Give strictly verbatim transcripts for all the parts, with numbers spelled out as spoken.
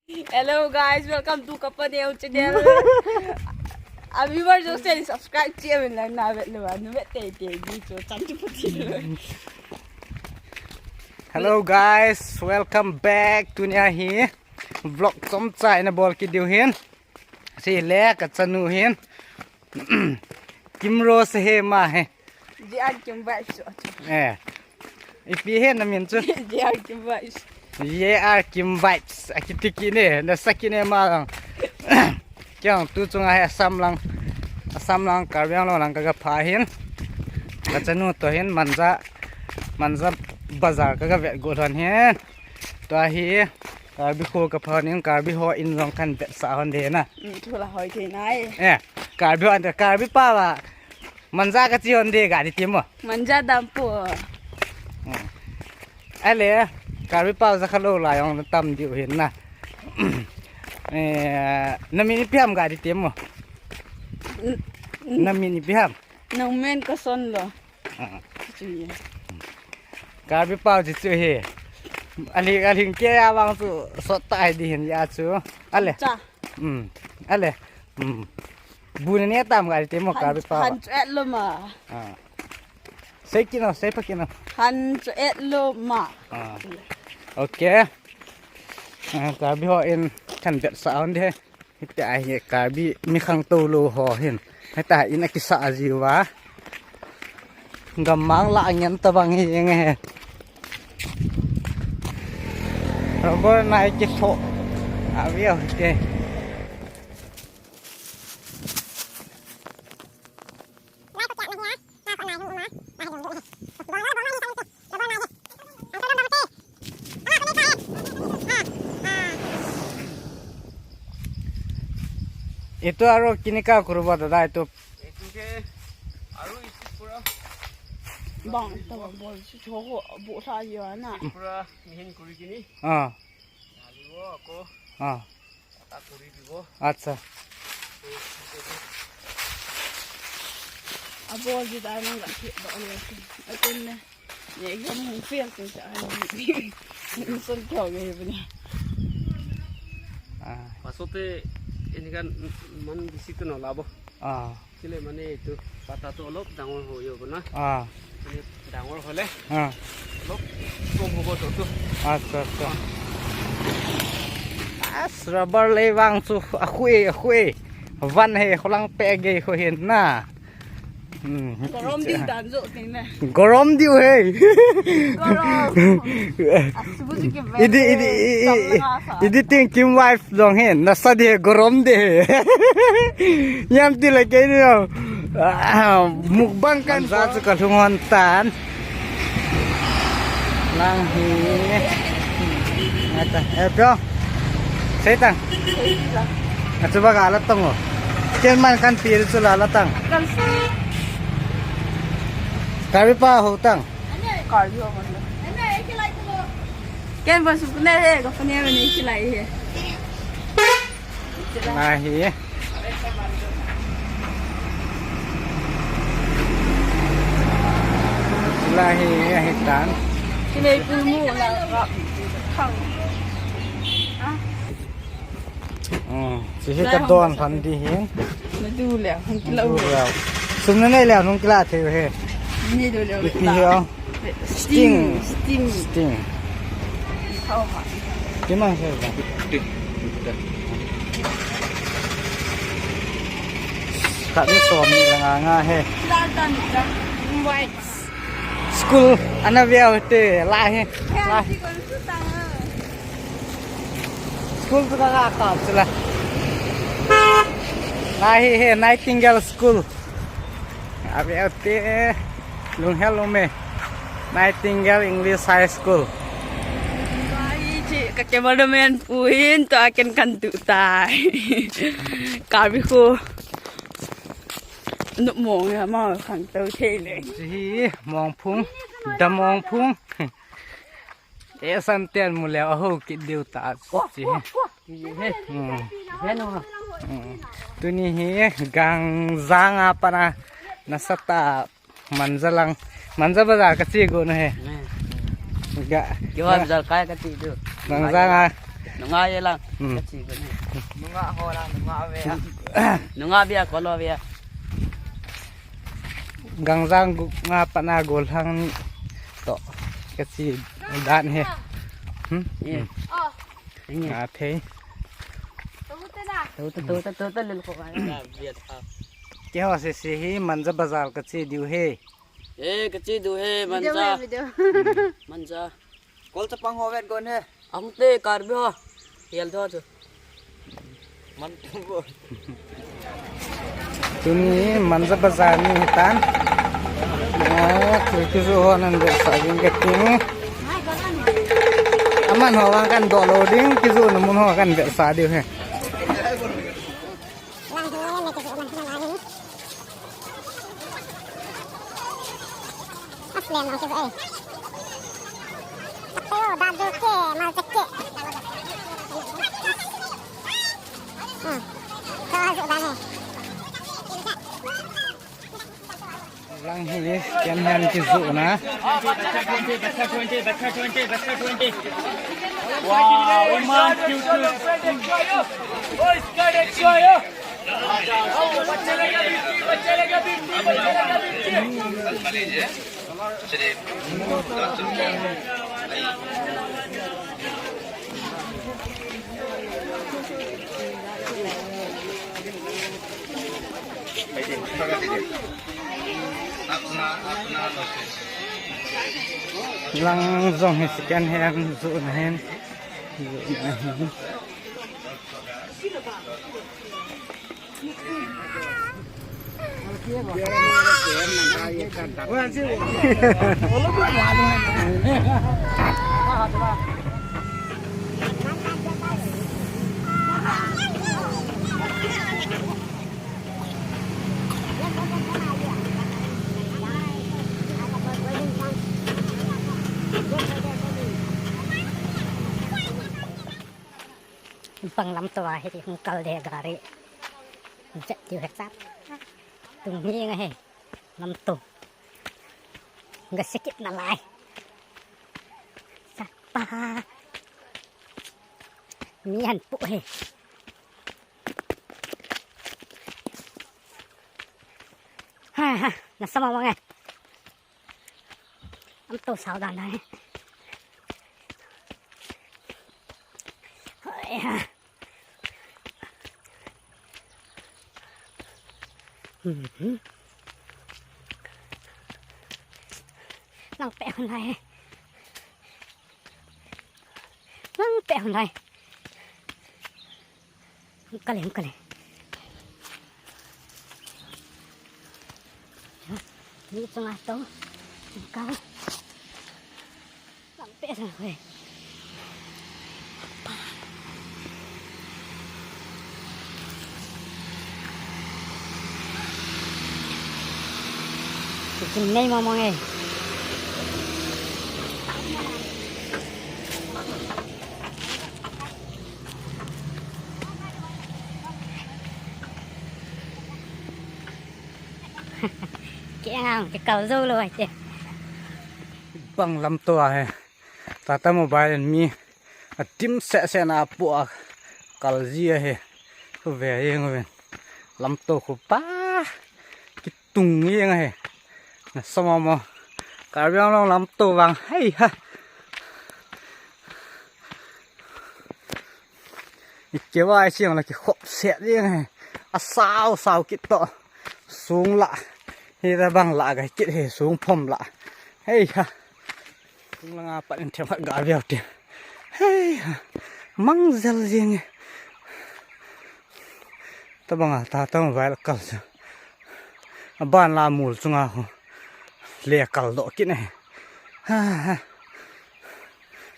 Hello guys, welcome to Kapaneo channel. A viewer jo se subscribe chi min lang na vet lo, nu vet te te ni cho cham chi puti lo. Hello guys, welcome back. Tunia hi vlog chomcha ina bol kit diu hin. Sile ka chanu hin. Kim Rose he ma he. J R Kim Vibes. Eh. Ipi he na min chu? J R Kim Vibes. J R Kim Vibes. Akiti kine, na sakine ma lang. Kyang tu chunga he Assam lang. Assam lang Karbi Anglong lang ka ga pha hin. Ka chanu to hin Manja, Manja bazar ka ga vet go lhon hin. Tua hi Karbi kho ka pha ning Karbi ho in jong kan vetsah hon de na. Mm, thu la hoi thei nai. Eh, Karbi ho ante Karbi pa va. Manja ka chi hon de ga di timo. Manja dampu. Mm. Ale, Karbi pa za kha lo la jong tam diu hin na. Eh, na min ipi ham ga di timo. Na min ipi ham. Nang men ka son lo. Ah. Chu ye. Karbi pau chu chu he. Ali, ali ke ya bang chu sot ta ai di hin ya chu. Ale. Cha. Hmm. Ale. Hmm. Bu ne ne tam ga te mo Karbi pau. Han chu et lo ma. Ah. Sei kino, sei pa kino. Han chu et lo ma. Ah. Okay. Ah, Karbi ho in kan vetsah hon de. Hiti a hi Karbi mi khangtou lou ho hin. Hiti a in a kisa a jiu va. Gammang la ngen ta bang hi nge he. Rubber nai ki tho. A view hiti. Itu aro kini ka kuruba dada itu. Itu ke aro isi pura. Bang, tawang bol si chogo bo sa yo na. Pura mihin kuri kini. Ah. Naliwo ako. Ah. Acha. Abo ji da nang ga ki ba le. Atin ne. Ye ga mu fiel ke sa. Ni son kyo ge bu ne. Ah. Pasote ini kan man bisi to no labo. Ah. Chule mane itu pata to olop dangor ho yo na. Ah. Mane dangor hole. Ah. Olop kom hobo to tu. Acha, acha. As rubber le vang chu a khui, a khui. Van he kholang pe ge kho hin na. Hmm. Gorom ding dan jo tin ne. Gorom diu he. Gorom. Asubu ji ke ve. Idi, idi, i, i, i, idi ting Kim wife. Jong he, nasa de, gorom de. Yam ti la ke ni lo. Ah, mukbang kan. Manja chu ka lhung hon tan. Lang hi. Ata, eh, bro. Sei tang. Achu ba ga la tong o. Ken man kan pi chu la la tang. Kan si. Karbi pa ho tang. Karbi ho man. Ken ba su ne he, ka pa ne ne ki lai he. Lahi. Lahi, ahi tan. Ki mei pu mu la ka. Khang. Ah. Hmm, si hi ka don phan di hi. Na du le, hung ki la u. Sum na nei le, hung ki la thei he. Ni du le. Ipi hi o. Sting. Sting. Sting. Kau ha. Kemang se ba. Ka ni som ni la nga nga he. La dan da. Wai. School ana veu te la he. La. School tu ka ka ka la. La he he Nightingale School. Ave te lunghel ume. Nightingale English High School. Ka cameraman pu hin to a ken kan tu tai. Ka bi ko. Nu mong ya ma khang to thei le. Ji mong phung, da mong phung. E san ten mu le a ho kit diu ta ji. Hmm. Hmm. Tuni hi gang jang a pana nasa ta Manja lang. Manja bazar ka chi go na he. Ga. Kiwa bazar kai ka ti du. Gang jang a. Ngai lang. Hmm. Kachi ko ni. Nunga ho lang, nunga ve. Nunga ve, kolo ve. Gangjang gu-, nga pana golhang ni to. Kachi dan he. Hmm? Ye. Hmm. Oh. Nga thei. Tu tu tu tu tu tu tu lil ko. Keiho sese hi Manja Bazar kache diu he. Eh, kache diu he, Manja. Video he, video. Manja. Kol chapang ho vet gon he. Ahung te Karbi ho. Hial tho chu. Man tu bo. Tuni Manja Bazar ni hitan. Ah, tu tu ho nan vet sa ding kati. Aman ho vang kan doh lou ding, kijoh na mun ho kan vet sa diu he. Lang hi second hand kijohna. Wow, Iman, cute, cute. Lang jong hi second hand joh na hin. Joh na hin. Bang lamto a hi hung kal de gari. Jet tiu he chat. Tung hi nga he. Lamto. Ga sikit na lai. Sapa. Mi han pu he. Ha ha. Na sama wang eh. Lamto sao dan dan he. Hoi ha. Mhm. Lang pe hon hai. Lang pe hon hai. Hung kal e, hung kal e. Ni chunga to. Hung kal. Lampi sa ko e. Kichim nei mong mong e. Kei ang, kei kal jou lou ai te. Bang lamto a he. Tata Mobile in mi adim seh seh na apu a kal ji a he. Khu ve jeng uvin. Lamto khu pa. Kitung jeng a he. Na sa mo mo. Karbi Anglong lamto vang hei ha. I kei vai siang la kikhop set jeng he. Asao sao kit to. Sung la. Hi ta bang la ga kit he sung phom la. Hei ha. Sung la nga pat in them khat ga veu te. Hei ha. Mang jel jeng he. Ta bang a ta ta vai la kal sa. Aban la mul chunga ho. Le kal doh kit ne. Ha ha.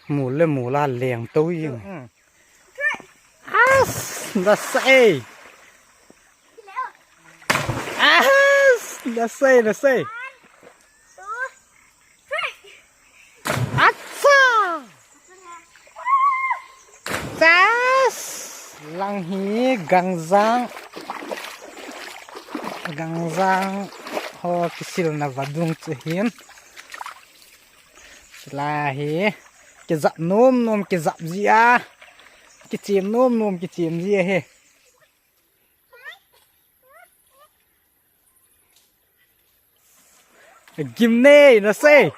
Mul le mul a leng to jeng. As, nasei. As, nasei, nasei. Acha. Chas. Lang hi gangjang. Gangjang ho kisil na vadung chu hin. Sila hi kijap nom nom kijap ji a. Kichim nom nom kichim ji ahi. Gim nei na sei.